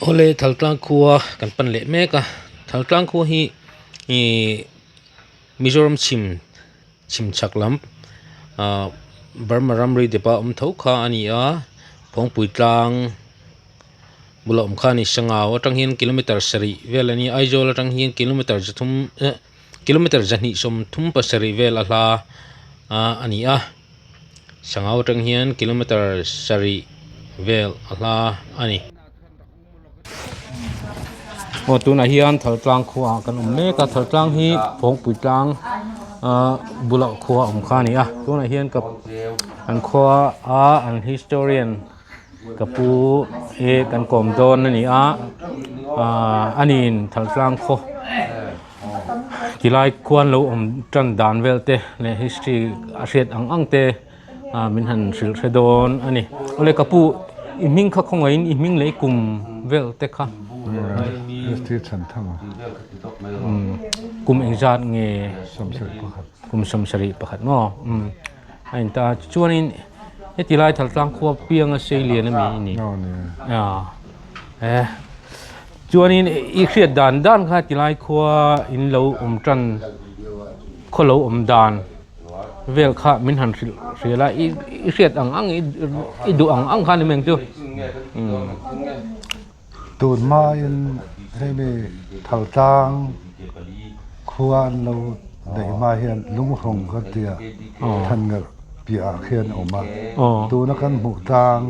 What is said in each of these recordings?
Awle Thaltlang khua kan pan leh mek a Thaltlang khua hi ihh Mizoram chhim chhim chhak lam ahh Burma ramri dep a awm tho kha a ni a Phawngpui tlang bula awm kha a ni Sangau atang hian kilometer sarih vel a ni a Aizawl atang hian kilometer zathum eh kilometer zahnih sawmthum pasarih vel a hla ah a ni a sangau atang hian kilometer sarih vel a hla a ni. Aw tunah hian Thaltlang khua ah kan awm mek a Thaltlang hi Phawngpui tlang ah bulah khua a awm kha a ni a tunah hian ka an khua a an historian ka pu hi kan kawm dawn a ni a ahh a niin Thaltlang khaw tilai khuan lo awm tan dan vel te leh history a hriat ang ang te ah min han hrilh hre dawn a ni awle ka pu i hming kha khawngaihin i hming leh i kum vel te kha kum engzat nge kum sawmsarih pakhat maw umm. A in ta chuanin heti lai Thaltlang khua pianga sei lian ami i ni a chuanin i hriat dan dan kha ti lai khua in lo awm tan khaw lo awm dan vel kha min han hrilh hrial a i hriat ang ang i duh ang ang kha ni mai ang chu. Tun hmain hemi Thaltlang khua an lo neih hma hian Lunghawng kan tia Thangngalh piah ah khian a awm a. Tuna kan hmuh tlang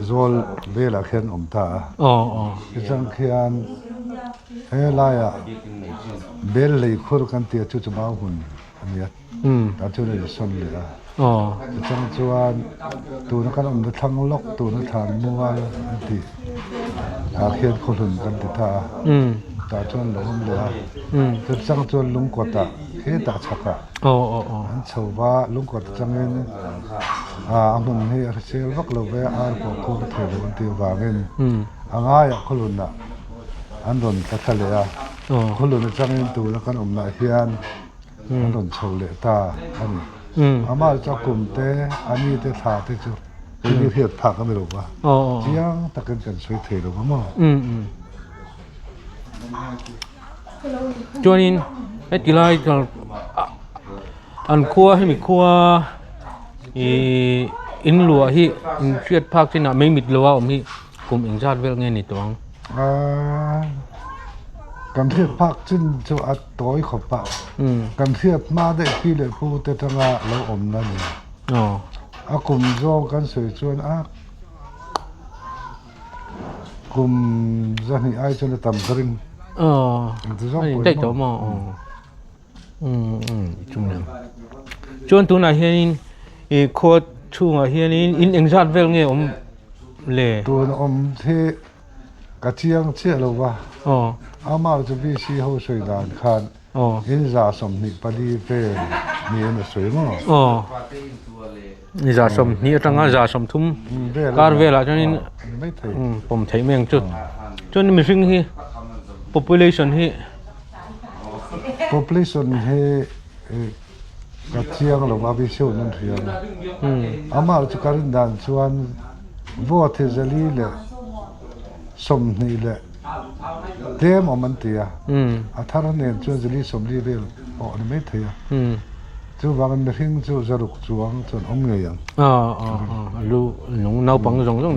zawl velah khian a awm ta a. Tichuan khian helaiah bel lei khur kan tia chu chu mau hun a nia. Tah chuan a insawn leh a. Tichang chuan tuna kan awmna thlang lawk tuna thlan mual an tih ah khian khawhlun kan ti ta a. Tah chuan lo awm leh a. Tichang chuan lungkawtah hetah chhakah an chho va, lungkawt atangin a hmun hi a hrisel vak lo ve, ar pawh khuang thei lo an tih avangin a ngaiah khawhlunah an rawn tla thla leh a. Khawhlun atangin tuna kan awmnaah hian an rawn chho leh ta a ni. Amah chu a kum te, a ni te thla te chu keini hriat phak a ni lo va, chiang takin kan sawi thei lo va maw? Chuanin heti lai an khua hemi khua ih in luah hi in hriat phak chinah mei mit lo a awm hi. Kum engzat vel nge ni tawh ang? Aaa kan hriat phak chin chu a tawi khawp a, kan hriat hma daih pi leh pu te atanga lo awmna a ni. A kum zawng kan sawi chuan a kum zahnih ai chuan a tam ka ring. Aw a ni daih tawh maw? Chuan tunah hianin ih khua chhungah hianin in engzat vel nge awm le? Tun awm hi ka chiang chiah lo va, amah chu VC ho sawi dan khan in 124 vel niin a sawi maw? Aw, 120 atanga 130 kar velah chuanin pawm theih mai ang chu. Chuan mihring hi population hi. Population hi ka chiang lo a visio nan hria a amah chu ka rin dan chuan vote hi zali leh 20 leh tlem awm an ti a a thar nen chuan zali 40 vel pawh a ni maithei a chuvangin mihring chu 600 chuang chuan awm ngei ang. Lu nung naupang zawng zawng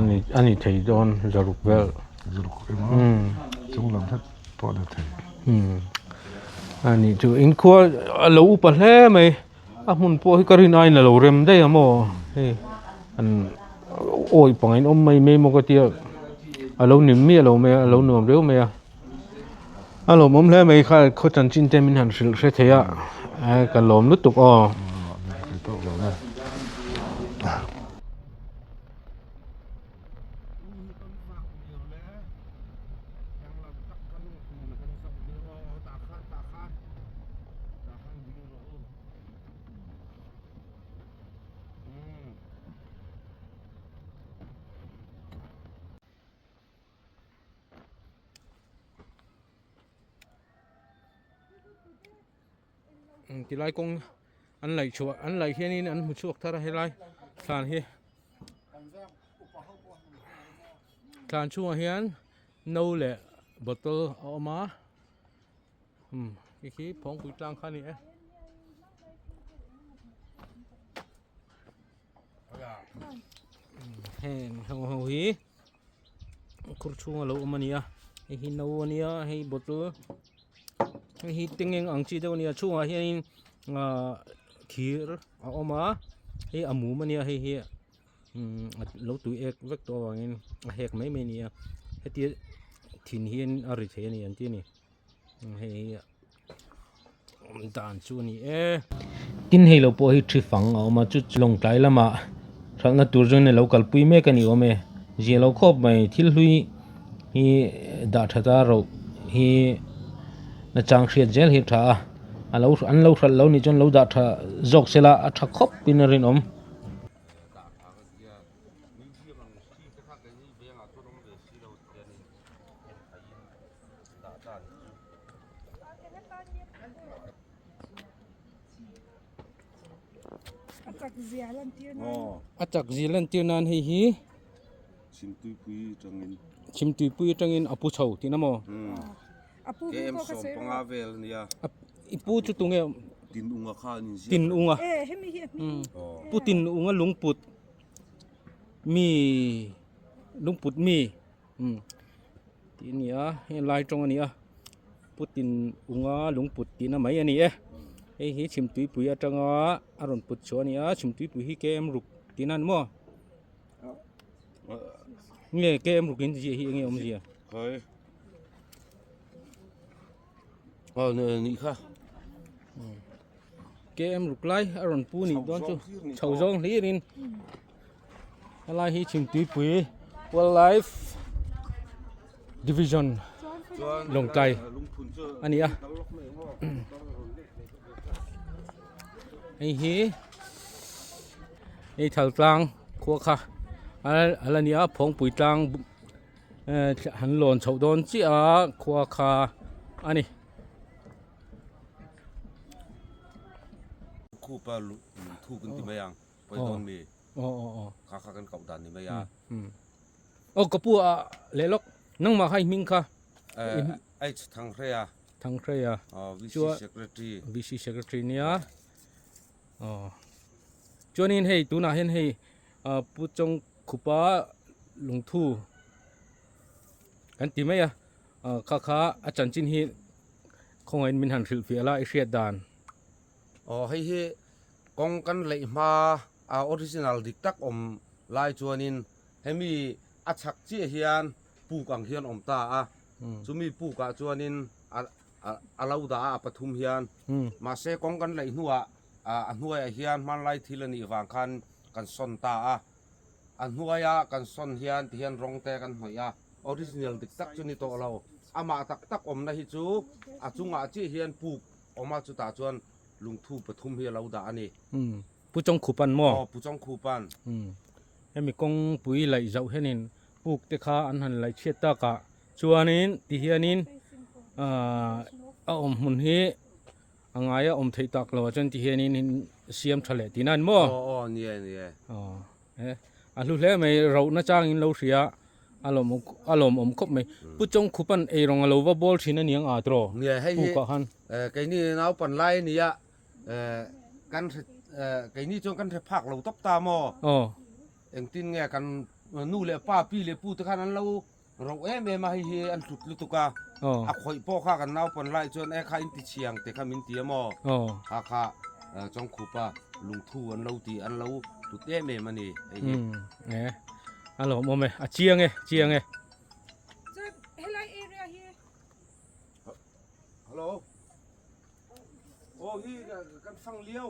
ni a ni thei dawn 600 vel. Zuruk emaw chung lam hret pawh na thei. A nih chu inkhua a lo upa hle mai a hmun pawh hi ka rin aiin a lo rem daih a maw hei an awi pangin awm mai mai maw ka tia a lo nim miah lo mai a a lo nuam riau mai a a lawmawm hle mai kha khaw chanchin te min han hrilh hre thei a ka lawm lutuk aw. Tilai kawng an laih chhuah an laih hianin an hmu chhuak thar a helai thlan hi. Tlan chhungah hian no leh bottle a awm a umm khi khi phawngpui tlang kha a ni e. Heng ho ho hi khur chhunga lo awm a ni a hei hi no a nia hei bottle hei hi tengeng ang chi deuh a ni a chhungah hianin ahh thir a awm a hei a mum a nia hei hi umm lo tui ek vek tawh avangin a hek mai mai a ni a hetia thin hian a ri thei a ni an ti a ni hei hi dan chu a ni e tin hei lo pawh hi thi fang a awm a chu chu lawng tlai lamah hralhna tur zawng in a lo kalpui mek a ni awm e zia lo khawp mai thil hlui hi dah that a roh hi na chang hriat zel hi a tha a a lo an lo hralh lo nih chuan lo dah tha zawk se la a tha khawp in a rinawm. A chak zia lantir nan hei hi Chhimtuipui atangin a pu chho tihna maw? I pu chu tunge Tinunga Pu Tinunga lungput mi lungput mi. Umm tih a ni a hei lai tawng a ni a putin unga lungput tihna mai a ni e hei hi chhimtuipui atanga a rawn put chhuah a ni a chhimtuipui hi km ruk tihna a ni maw nge km ruk in ziah hi enge awmzia km ruk lai a rawn pu nih dawn chu chho zawng hlir in. Helai hi Chhimtuipui Wildlife Division Lawngtlai a ni a hei hi hei Thaltlang khua kha a la ni a Phawngpui tlang han lawn chhoh dawn chiah a khua kha a ni. Pawi dawn mi? Kha kha kan koh dan ni mai a. Aw ka pu a leh lawk nangmah kha i hming kha. H Thanghreia. Thanghreia. VC Secretary. VC Secretary nia. Aw. Chuanin hei tunah hian hei Pu Chawngkhupa lungthu kan ti mai a. Kha kha a chanchin hi khawngaihin min han hrilhfiah la i hriat dan. Aw hei hi kawng kan leih hma a original dik tak awm lai chuanin hemi a chhak chiah hian puk ang hian awm ta a, chumi puk ah chuanin a lo dah a a pathum hian mahse kawng kan leih hnuah a hnuaiah hian hmanlai thil a nih vang khan kan sawn ta a, a hnuaia kan sawn hian tihian rawng te kan hnawih a, original dik tak chu ni tawh lo, amah tak tak awmna hi chu a chungah chiah hian puk Awma chutah chuan lungthu pathum hi a lo dah a ni. Umm Pu Chawngkhupan maw? Aw Pu Chawngkhupan. Umm hemi kawngpui laih zauh hianin puk te kha an han laih chhiat takah chuanin ti hianin aah a awm hmun hi a ngaia awm theih tak lo ah chuan ti hianin in siam tha leh tihna a ni maw? Aw aw ni e ni e. Aw he a hlu hle mai rohna changin lo hria a lawm a lawmawm khawp mai. Pu Chawngkhupan eirawng a lo va bawl thin a niang a tiraw? Nia hei hi Pukah khan. Keini naupan lai a nia kan hre keini chuan kan hre phak lo tawp ta maw? Aw. Engtin nge kan nu leh pa pi leh pu te khan an lo roh em em a hei hi an hlut lutuk a. Aw. A khawih pawh kha kan naupan lai chuan e kha in ti chhiang te kha min ti a maw? Aw. Kha kha Chawngkhupa lungthu an lo ti an lo hlut em em a ni hei hi. Umm e a lawmawm e a chiang e chiang e. Chuan helai area hi Hello. Aw hi kan fang liau.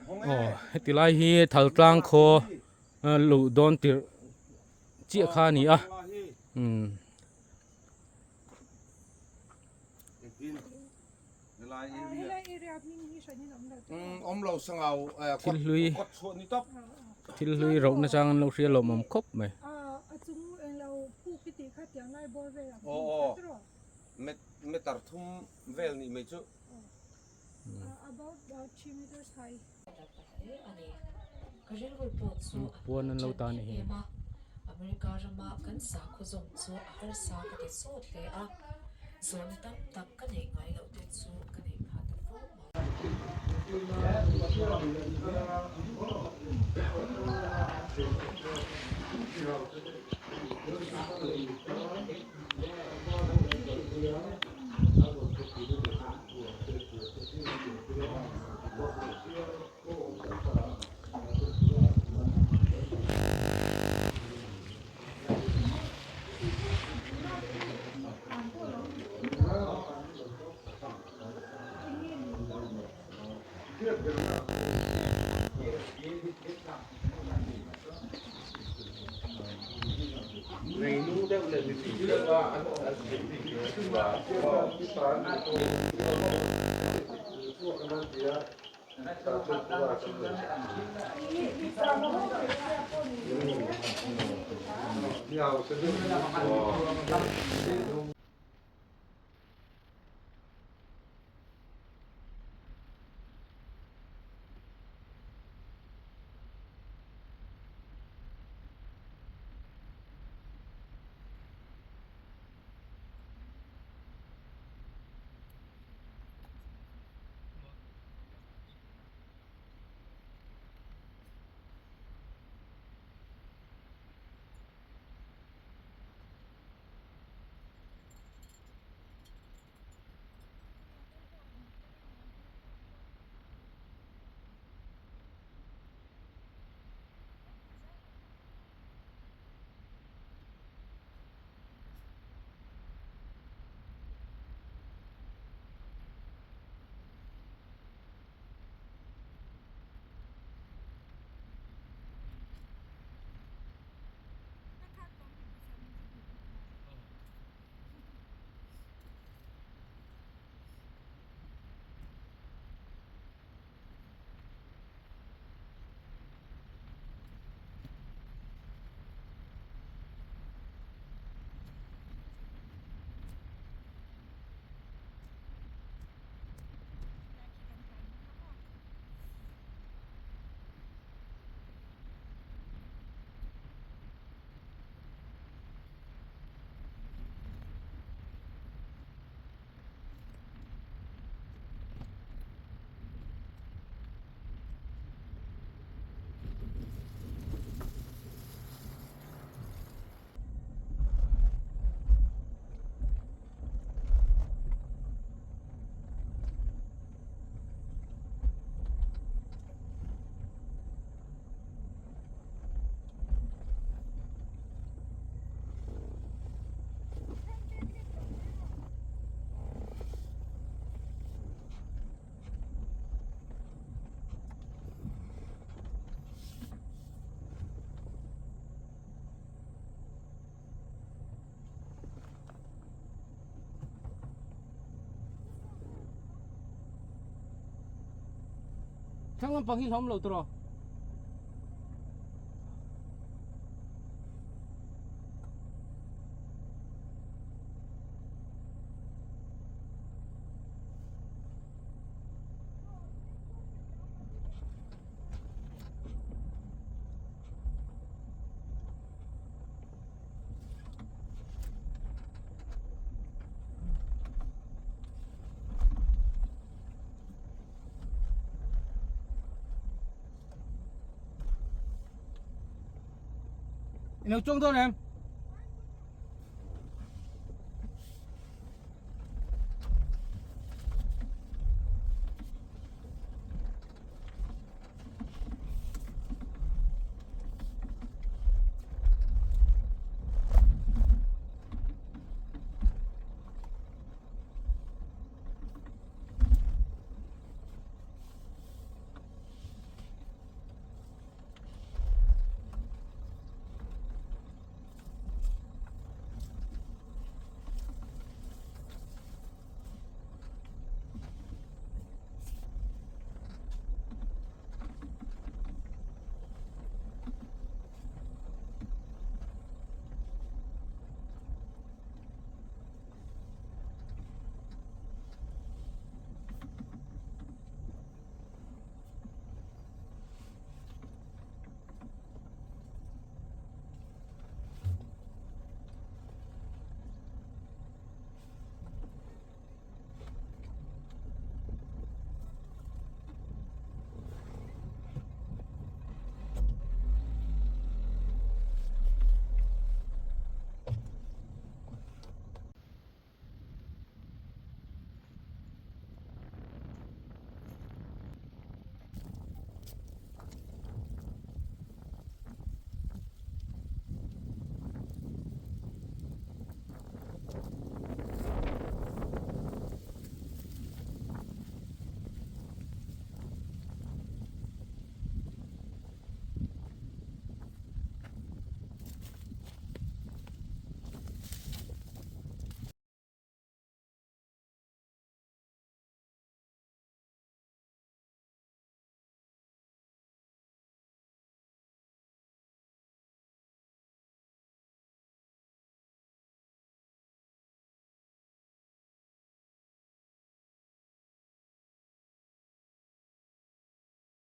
Aw heti lai hi Thaltlang khaw luh dawn tirh chiah kha a ni a. Umm. Thil hlui thil hlui rohna chang an lo hria lawmawm khawp mai. Puan an lo tan a ni. America rama kan sakhaw zawm chu a harsa ka ti sawt hle a, zawhna tam tak ka neih ngai loh te chu ka neih phah ta fo mai. Thlang lampang hi hlawm lo tawh. Ilo chuang dawn em?